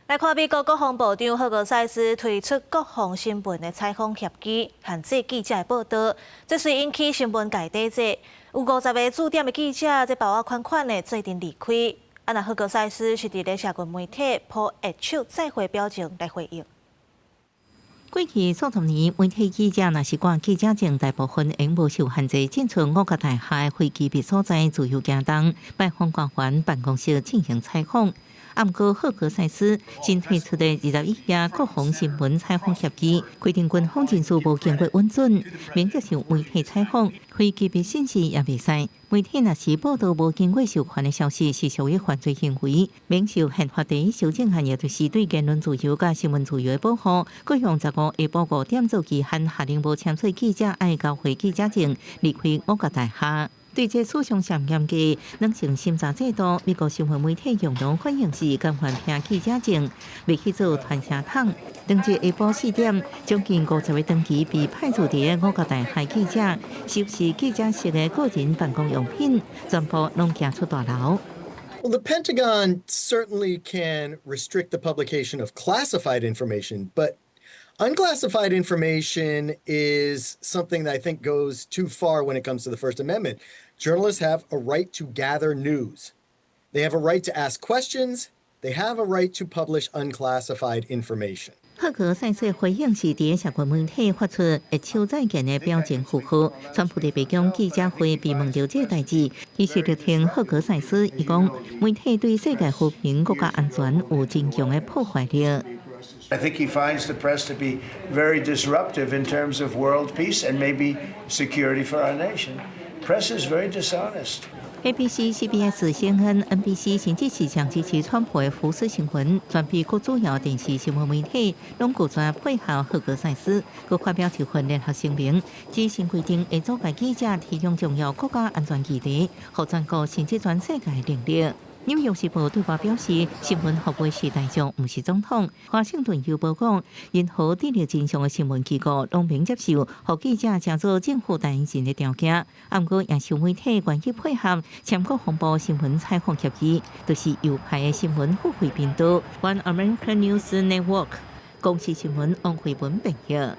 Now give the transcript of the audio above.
來看美國國防部長赫格塞斯推出國防新聞的採訪協議，限制記者的報導，這遂引起新聞界抵制。有50個駐點的記者，這包仔款款的做陣離開。啊，若赫格塞斯是佇咧社群媒體 po 握手再會表情來回應。過去數十年，媒體記者若是掛記者證，大部分會無受限制進出五角大廈非機密所在，自由行動、拜訪官員辦公室進行採訪。啊，毋過赫格塞斯新推出的21頁國防新聞採訪協議，規定軍方人士無經過允准，免接受媒體採訪，非機密信息也袂使。媒體若是報導無經過授權的消息，是屬於犯罪行為，免受憲法第一修正案，也就是對言論自由佮新聞自由的保護。閣用15下晡5點做期限，下令無簽署記者愛交回記者證，離開五角大廈。對這史上上嚴格兩層審查制度，美國新聞媒體共同反應是甘願憑記者證，袂去做傳聲筒。當日下晡4點，將近50個長期被派駐佇五角大廈記者，收拾記者室的個人辦公用品，全部攏行出大樓。 Well, the Pentagon certainly can restrict the publication of classified information, but unclassified information is something that I think goes too far when it comes to the First Amendment. Journalists have a right to gather news. They have a right to ask questions. They have a right to publish unclassified information. 赫格塞斯回應是佇社群媒體發出握手再見的表情符號。川普佇白宮記者會被問著這個代誌，伊是力挺赫格塞斯，伊講媒體對世界和平、國家安全有真強的破壞力。 I think he finds the press to be very disruptive in terms of world peace and maybe security for our nation. Press is very dishonest. ABC、CBS、CNN、NBC，甚至是上支持川普的福斯新聞，全美國主要電視新聞媒體攏拒絕配合赫格塞斯，閣發表一份聯合聲明，指新規定會阻礙記者提供重要國家安全議題，予全國甚至全世界認定。紐約時報對外表示，新聞服務是大眾，毋是總統。華盛頓郵報講，任何致力真相的新聞機構攏免接受，予記者成做政府代言人的條件。啊，毋過若是媒體願意配合簽國防部新聞採訪協議，就是右派的新聞付費頻道。One American News Network 公視新聞王慧文編譯。